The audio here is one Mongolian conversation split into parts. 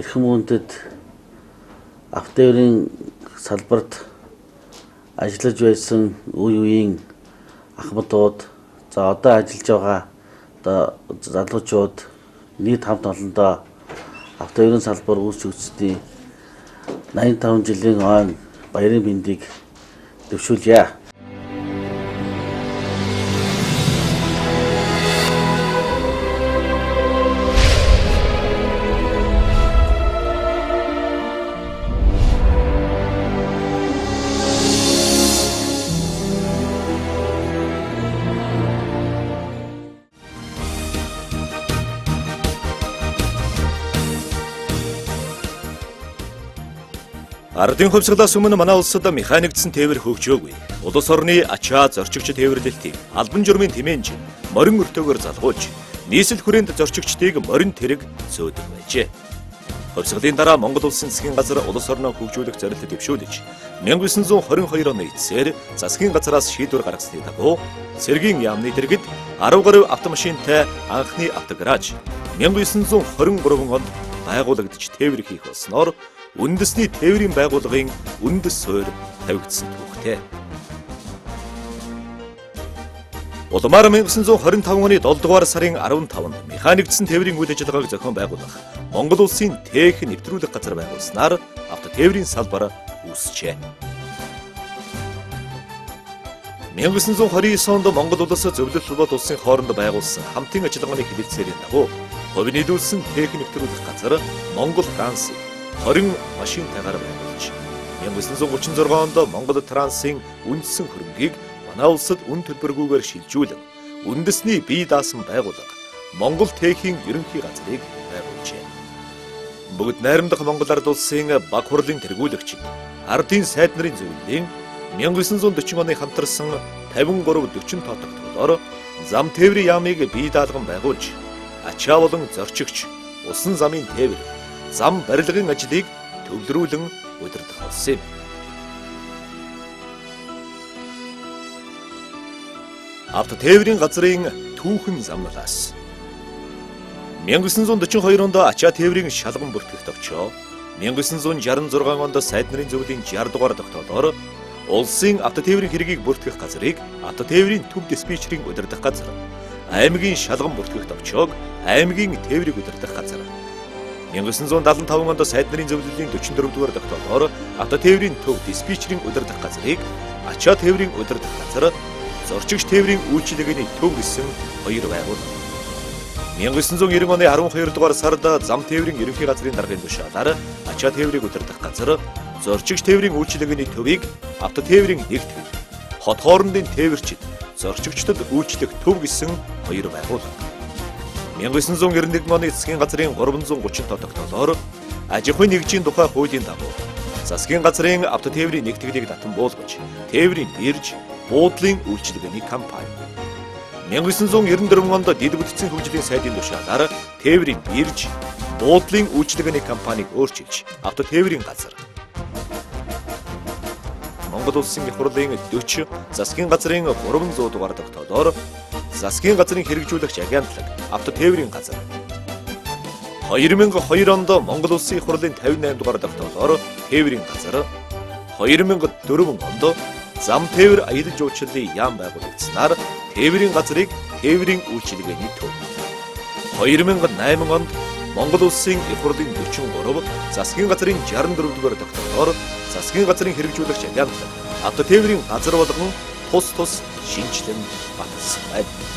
Эрхэм хүндэт автотээврийн салбарт ажиллаж байсан үе үеийн ахмадууд, за одоо ажиллаж байгаа одоо залуучууд нийт хамт олондоо автотээврийн салбар үүсч өгсөний 85 жилийн ойн баярын мэндийг дэвшүүлье. Ардын хувьсгалаас өмнө манай улсад механикдсан тээвэр хөгжөөгүй. Улс орны ачаа зорчигч тээвэрлэлтийг албан журмын тэмээнж морин өртөөгөөр залгуулж нийслэл хүрээнд зорчигчдыг морин тэрэг зөөдөг байжээ. Хувьсгалын дараа Монгол улсын засгийн газар улс орноо хөгжүүлэх зорилтод дэвшүүлж 1922 оны эцсээр засгийн газараас шийдвэр гаргасны дагуу цэргийн яамны дэргэд 10 гаруй автомашинтай анхны автогараж 1923 онд байгуулагдаж тээвэр хийх болсноор үндэсний тээврийн байгууллагын үндэс суурь тавигдсан түүхтэй. Улмаар 1925 оны 7 дугаар сарын 15-нд механикдсан тээврийн үйл ажиллагааг зохион байгуулах Монгол улсын тех нэвтрүүлэг газар байгуулснаар автотээврийн салбар үүсжээ. 1929 онд Монгол улс Зөвлөлт Холбоот улсын хооронд байгуулсан хамтын ажиллагааны хэлэлцээрийн дагуу хувь нийлүүлсэн тех нэвтрүүлэх газар Монгол Транс 20 машинтайгаар байгуулж 1936 онд Монгол Трансын үндсэн хөрөнгийг манай улсад үн төлбөргүйгээр шилжүүлэн үндэсний бие даасан байгууллага Монгол Техийн ерөнхий газрыг байгуулжээ. Бүгд найрамдах Монгол Ард улсын баг хурлын тэргүүлэгчид ардын сайд нарын зөвлөлийн 1940 оны хамтарсан 53 40 тоотогдолоор зам тээврийн яамыг бие даалган байгуулж ачаа болон зорчигч усан замын тээвэр зам барилгын ажлыг төвлөрүүлэн удирдах болсон юм. Автотээврийн газрын түүхэн замналаас 1942 онд ачаа тээврийн шалган бүртгэх товчоо 1966 онд сайд нарын зөвлөлийн 60 дугаар тогтоолоор улсын автотээврийн хэргийг бүртгэх газрыг автотээврийн төв диспетчерийн удирдах газар, аймгийн шалган бүртгэх товчоог аймгийн тээврийг удирдах газар. 1975 онд сайд нарын зөвлөлийн 44 дугаар тогтоолоор автотээврийн төв диспетчерийн удирдах газрыг ачаа тээврийн удирдах газар, зорчигч тээврийн үйлчилгээний төв гэсэн хоёр байгууллага. 1990 оны 12 дугаар сард зам тээврийн ерөнхий газрын даргын тушаалаар ачаа тээврийг удирдах газар, зорчигч тээврийн үйлчилгээний төвийг автотээврийн нэгтгэл, хот хоорондын тээвэрчид, зорчигчдод үйлчлэх төв гэсэн хоёр байгууллага. 1991 оны засгийн газрын 330 тогтоолоор аж ахуйн нэгжийн тухай хуулийн дагуу засгийн газрын автотээврийн нэгтгэлийг татан буулгаж, тээврийн бирж, буудлын үйлчилгээний компани. 1994 онд дэд бүтцийн хөгжлийн сайдын тушаалаар тээврийн бирж, буудлын үйлчилгээний компанийг өөрчилж автотээврийн газар. Монгол улсын их хурлын 40 засгийн газрын 300 дугаар тогтоолоор засгийн газрын хэрэгжүүлэгч агентлаг автотээврийн газар. 2002 онд Монгол улсын их хурлын 58 дугаар тогтоолоор тээврийн газар, 2004 онд зам тээвэр аялал жуулчлалын яам байгуулагдсанаар тээврийн газрыг тээврийн үйлчилгээний төв. 2008 онд Монгол улсын их хурлын 43 засгийн газрын 64 дугаар тогтоолоор засгийн газрын хэрэгжүүлэгч агентлаг автотээврийн газар болгон тус тус шинэчлэн баталсан байна.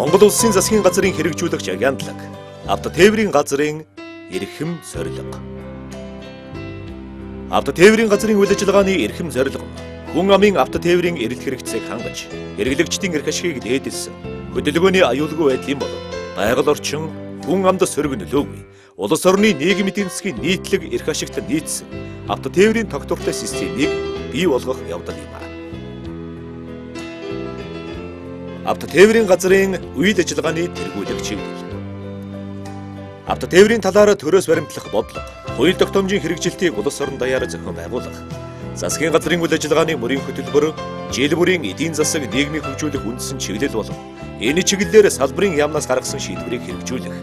Монгол улсын засгийн газрын хэрэгжүүлэгч агентлаг автотээврийн газрын эрхэм зорилго. Автотээврийн газрын үйл ажиллагааны эрхэм зорилго нь Хүн амын автотээврийн эрэлт хэрэгцээг хангаж, хэрэглэгчдийн эрх ашигыг дээдэлсэн, хөдөлгөөний аюулгүй байдлын болон байгаль орчин хүн амд сөрөг нөлөөгүй, улс орны нийгэм эдийн засгийн нийтлэг эрх ашигт нийцсэн автотээврийн тогтвортой системийг бий болгох явдал юм. Автотээврийн газрын үйл ажиллагааны тэргүүлэх чиглэл. Автотээврийн талаар төрөөс баримтлах бодлого, хууль тогтоомжийн хэрэгжилтийг улс орон даяар зохион байгуулах, засгийн газрын үйл ажиллагааны мөрийн хөтөлбөр, жил бүрийн эдийн засаг нийгмийг хөгжүүлэх үндсэн чиглэл болон энэ чиглэлээр салбарын яамнаас гаргасан шийдвэрийг хэрэгжүүлэх.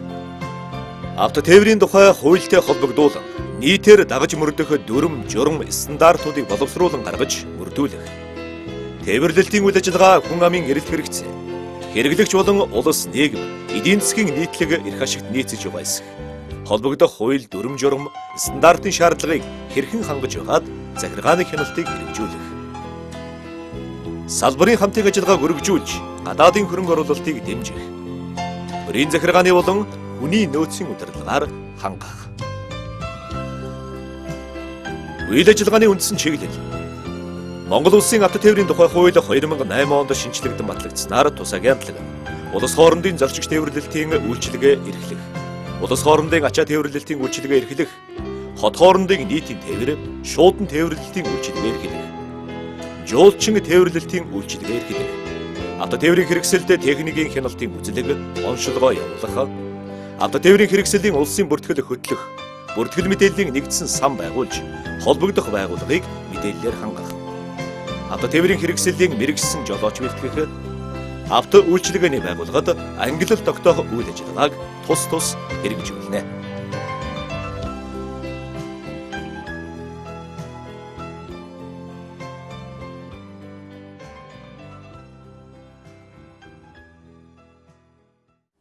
Автотээврийн тухай хуультай холбогдуулан нийтээр дагаж мөрдөх дүрм, журам, стандартуудыг боловсруулан гаргаж мөрдүүлэх. Тээвэрлэлтийн үйл ажиллагаа хүн амын эрэлт хэрэгцээ, хэрэглэгч болон улс нийгэм, эдийн засгийн нийтлэг эрх ашигт нийцэж байгаа эсэх. Холбогдох хууль, дүрм, журам, стандартын шаардлагыг хэрхэн хангаж байгаад захиргааны хяналтыг хэрэгжүүлэх. Салбарын хамтын ажиллагааг өргөжүүлж, гадаадын хөрөнгө оруулалтыг дэмжих. Төрийн захиргааны болон хүний нөөцийн удирдлагаар хангах. Үйл ажиллагааны үндсэн чиглэл. Монгол Улсын автотээврийн тухай хууль 2008 онд шинэчлэгдэн батлагдсанаар тус агентлаг улс хоорондын зорчигч тээвэрлэлтийн үйлчилгээ эрхлэх, улс хоорондын ачаа тээвэрлэлтийн үйлчилгээ эрхлэх, хот хоорондын нийтийн тээвэр, шуудан тээвэрлэлтийн үйлчилгээ эрхлэх, жуулчин тээвэрлэлтийн үйлчилгээ эрхлэх, автотээврийн хэрэгсэлд техникийн хяналтын үзлэг, оншилгоо явуулах, автотээврийн хэрэгслийн улсын бүртгэл хөтлөх, бүртгэл мэдээллийн нэгдсэн сан байгуулж, холбогдох байгууллагыг мэдээллээр хангах, автотээврийн хэрэгслийн мэргэжсэн жолооч бэлтгэх, авто үйлчилгээний байгууллагад ангилал тогтоох үйл ажиллагааг тус тус хэрэгжүүлнэ.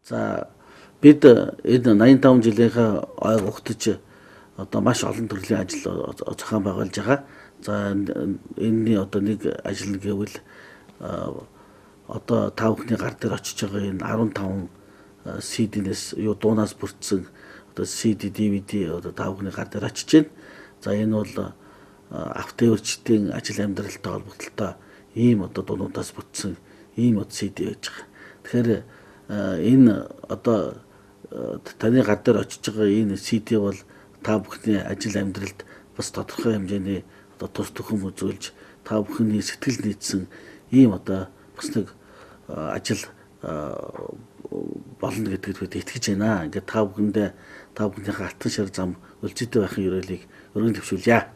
За бид энэ 85 жилийнхээ ойг угтаж одоо маш олон төрлийн ажил зохион байгуулж байгаа. За энэний одоо нэг ажил гэвэл одоо та бүхний гар дээр очиж байгаа энэ 15 CD-нээс дуунаас бүрдсэн одоо CD, DVD одоо та бүхний гар дээр очиж байна. За энэ бол автотээвэрчдийн ажил амьдралтай холбогдлолтой ийм одоо дуунуудаас бүтсэн ийм одоо CD байж байгаа. Тэгэхээр энэ одоо таны гар дээр очиж байгаа энэ CD бол та бүхний ажил амьдралд бас тодорхой хэмжээний одоо тус төхөм үзүүлж та бүхний сэтгэл нийцсэн ийм одоо бас нэг ажил болно гэдэгт бид итгэж байна. Ингээд та бүхэндээ та бүхнийхээ алтан шар зам өлзийтэй байхын ерөөлийг өргөн дэвшүүлье.